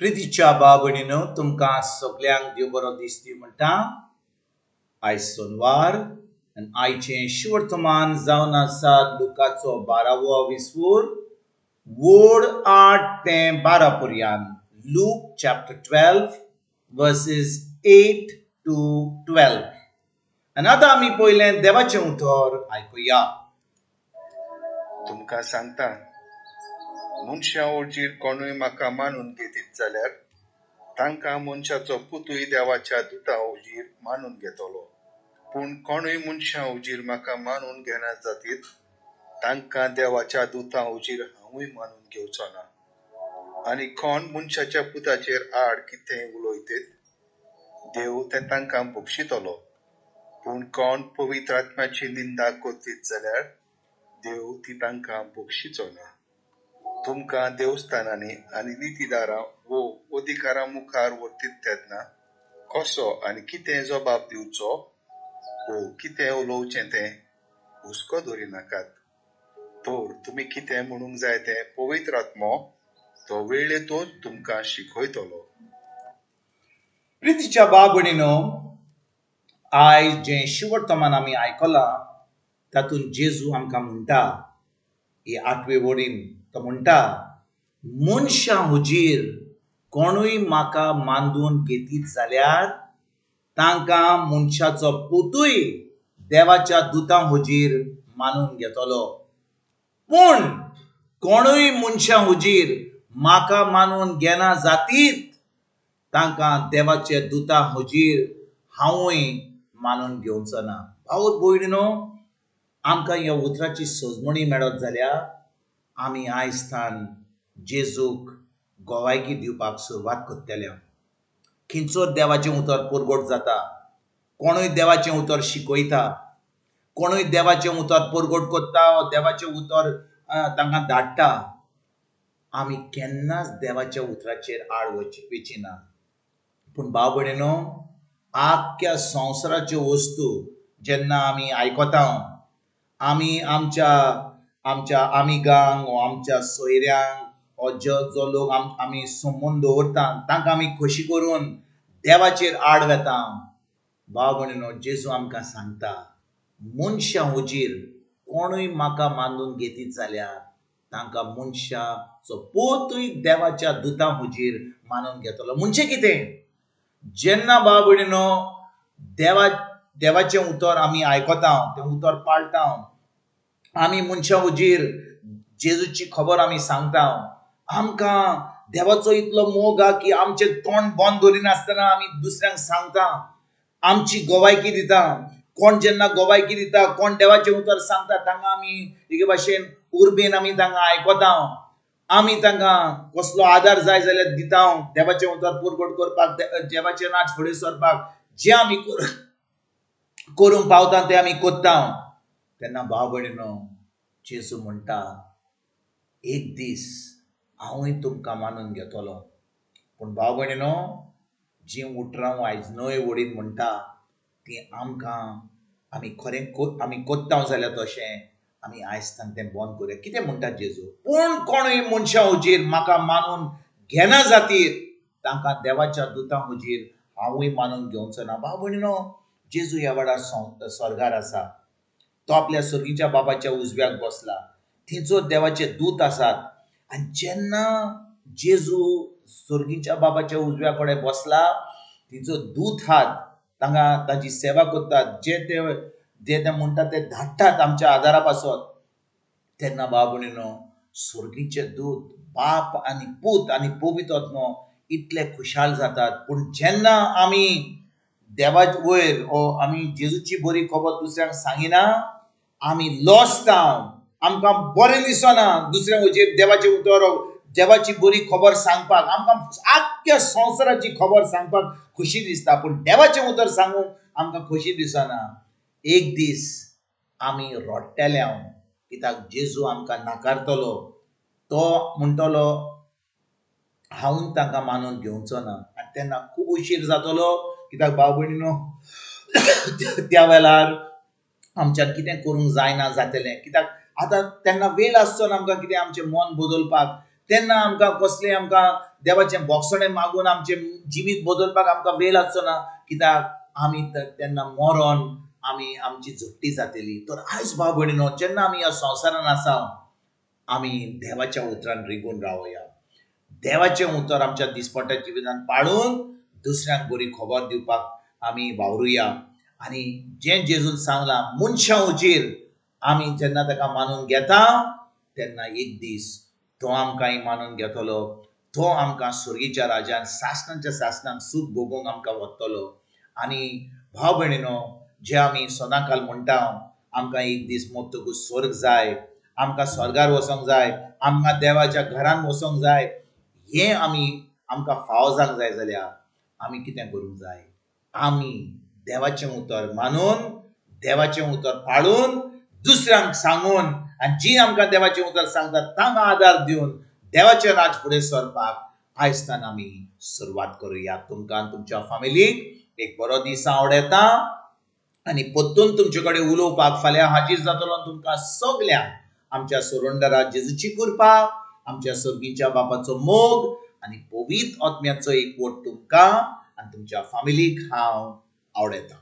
प्रितीच्या भाव भयणीनो, तुमकां सगल्यांक देव बरो दीस दी म्हणटा. आयज सोनवार आनी आयचें शुवर्तमान जावन आसा लुकाचो बारावो विस्वूर वोड 8 ते 12 पर्यंत. Luke chapter 12 verses 8 to 12. आनी आतां आमी पयलें देवाचें उतर आयकुया. तुमकां सांगता, मनशां हुजीर कोणूय म्हाका मानून घेतीत जाल्यार तांकां मनशाचो पुतूय देवाच्या दुतां हुजीर मानून घेतलो. पूण कोणूय मनशां हुजीर म्हाका मानून घेना जातीत तांकां देवाच्या दुतां हुजीर हांवूय मानून घेवचो ना. आनी कोण मनशाच्या पुताचेर आड कितें उलयतीत देव तें तांकां बक्षितलो. पूण कोण पवित्र आत्म्याची निंदा करतीत जाल्यार देव ती तांकां बक्षिचो ना. तुमकां देवस्थानांनी आनी नितीदारां वो अधिकारां मुखार व्हरतीत तेन्ना कसो आनी कितें जबाब दिवचो वो कितें उलोवचें तें हुस्को धरिनाकात. तर तुमी कितें म्हणूंक जाय तें पवित्र आत्मो तो वेळेतूच तुमकां शिकयतलो. प्रितीच्या भाव भयणीनो, आयज जें शुवर्तमान आमी आयकलां तातूंत जेजू आमकां म्हणटा, हे आठवे वडीन तो म्हणटा, मनशां हुजीर कोणूय म्हाका मानून घेतीत जाल्यार तांकां मनशाचो पुतूय देवाच्या दुतां हुजीर मानून घेतलो. पूण कोणूय मनशां हुजीर म्हाका मानून घेना जातीत तांकां देवाच्या दुतां हुजीर हांवूय मानून घेवचो ना. भाव भयणीनो, आमकां ह्या उतराची सजमणी मेळत जाल्यार आमी आयज थावन जेजूक गोवायकी दिवपाक सुरवात करतले. खंयचो देवाचें उतर परगट जाता, कोणूय देवाचें उतर शिकयता, कोणूय देवाचें उतर परगट करता, देवाचें उतर तांकां धाडटा, आमी केन्नाच देवाच्या उतराचेर आड वची ना. पूण भाव भयणीनो, आख्ख्या संवसाराच्यो वस्तू जेन्ना आमी आयकता, आमी आमच्या आमच्या आमिगांक वो आमच्या सोयऱ्यांक वो जो लोक आमी संबंद दवरता तांकां आमी खोशी करून देवाचेर आड वेता. भाव भयणीनो, जेजू आमकां सांगता, मनशां हुजीर कोणूय म्हाका मानून घेतीत जाल्यार तांकां मनशाचो पोतूय देवाच्या दुतां हुजीर मानून घेतलो. म्हणजे कितें, जेन्ना भाव भयणीनो देवाचें उतर आमी आयकता, तें उतर पाळटा, आमी मनशां हुजीर जेजूची खबर आमी सांगता, आमकां देवाचो इतलो मोग आहा की आमचें तोंड बंद दवरिनासतना आमी दुसऱ्यांक सांगता, आमची गोवायकी दिता. कोण जेन्ना गोवायकी दिता, कोण देवाचें उतर सांगता, तांकां आमी एके भाशेन उर्बेन आमी तांकां आयकता, आमी तांकां कसलो आदार जाय जाल्यार दिता, देवाचें उतर परगट करपाक, देवाचें नाच फुडें सरपाक जें आमी करूंक पावता तें आमी करता. तेन्ना भाव भयणीनो, जेजू म्हणटा, एक दीस हांवूय तुमकां मानून घेतलो. पूण भाव भयणीनो, जीं उतरां आयज न्हय वडीन म्हणटा तीं आमकां आमी खरें आमी कोत्ता जाल्यार तशें आमी आयज तांकां तें बंद करुया. कितें म्हणटा जेजू, पूण कोणूय मनशां हुजीर म्हाका मानून घेना जातीर तांकां देवाच्या दुतां हुजीर हांवूय मानून घेवचो ना. भाव भयणीनो, जेजू ह्या वेळार स्वर्गार आसा, तो आपल्या सर्गीच्या बाबाच्या उजव्याक बसला, थंयचो देवाचे दूत आसात. आनी जेन्ना जेजू सर्गीच्या बाबाच्या उजव्या कडेन बसला, थंयचो दूत आहात, तांकां ताची सेवा करतात, जे ते म्हणटात ते धाडटात आमच्या आदारा पासत. तेन्ना भाव भयणीनो, सर्गीचे दूत बाप आनी पूत आनी पवित्र आत्मो इतले खुशाल जातात. पूण जेन्ना आमी देवा वयर ओ आमी जेजूची बरी खबर दुसऱ्यांक सांगिना, आमी लजता, आमकां बरें दिसना दुसऱ्यांक हुजीर देवाचें उतर, देवाची बरी खबर सांगपाक. आमकां आख्ख्या संवसाराची खबर सांगपाक खोशी दिसता, पूण देवाचें उतर सांगूंक आमकां खोशी दिसना. एक दीस आमी रडटले हांव, कित्याक जेजू आमकां नाकारतलो, तो म्हणटलो हांव तांकां मानून घेवचो ना. आनी तेन्ना खूब उशीर जातलो, कित्याक भाव भयणीनो, त्या वेळार आमच्यान कितें करूंक जायना जातलें, कित्याक आतां तेन्ना वेळ आसचो ना आमकां कितें आमचें मन बदलपाक. तेन्ना आमकां कसलें आमकां देवाचें बोगसणें मागून आमचें जिवीत बदलपाक आमकां वेळ आसचो ना, कित्याक आमी तेन्ना मरोन आमी आमची झपटी जातली. तर आयज भाव भयणीनो, जेन्ना आमी ह्या संवसारान आसा आमी देवाच्या उतरान रिगून रावया. देवाचें उतर आमच्या दिसपट्ट्या जिवितान पाळून दुसऱ्यांक बरी खबर दिवपाक आमी वावरुया. आनी जें जेजून सांगलां, मनशां हुजीर आमी जेन्ना ताका मानून घेता तेन्ना एक दीस तो आमकांय मानून घेतलो, तो आमकां स्वर्गीच्या राजान सासणाच्या सासणाक सूख भोगूंक आमकां वतलो. आनी भाव भयणीनो, जे आमी सदांकाल म्हणटा आमकां एक दीस मरतकूच स्वर्ग जाय, आमकां स्वर्गार वचोंक जाय, आमकां देवाच्या घरान वचोंक जाय, हें आमी आमकां फावो जावंक जाय जाल्यार आमी कितें करूंक जाय? आमी देवाचें उतर मानून, देवाचें उतर पाळून, दुसऱ्यांक सांगून आनी जी आमकां देवाचें उतर सांगतात तांकां आदार दिवन देवाचें राज फुडें सरपाक आयजतान आमी सुरवात करुया. तुमकां तुमच्या फामिलीक एक बरो दीस आवडटा आनी परतून तुमचे कडेन उलोवपाक फाल्यां हाजीर जातलो. तुमकां सगल्यांक आमच्या सोरंडरा जेजूची कृपा, आमच्या सर्गीच्या बापाचो मोग आनी पवित्र आत्म्याचो एकवट तुमकां आनी तुमच्या फामिलीक हांव आवडटा.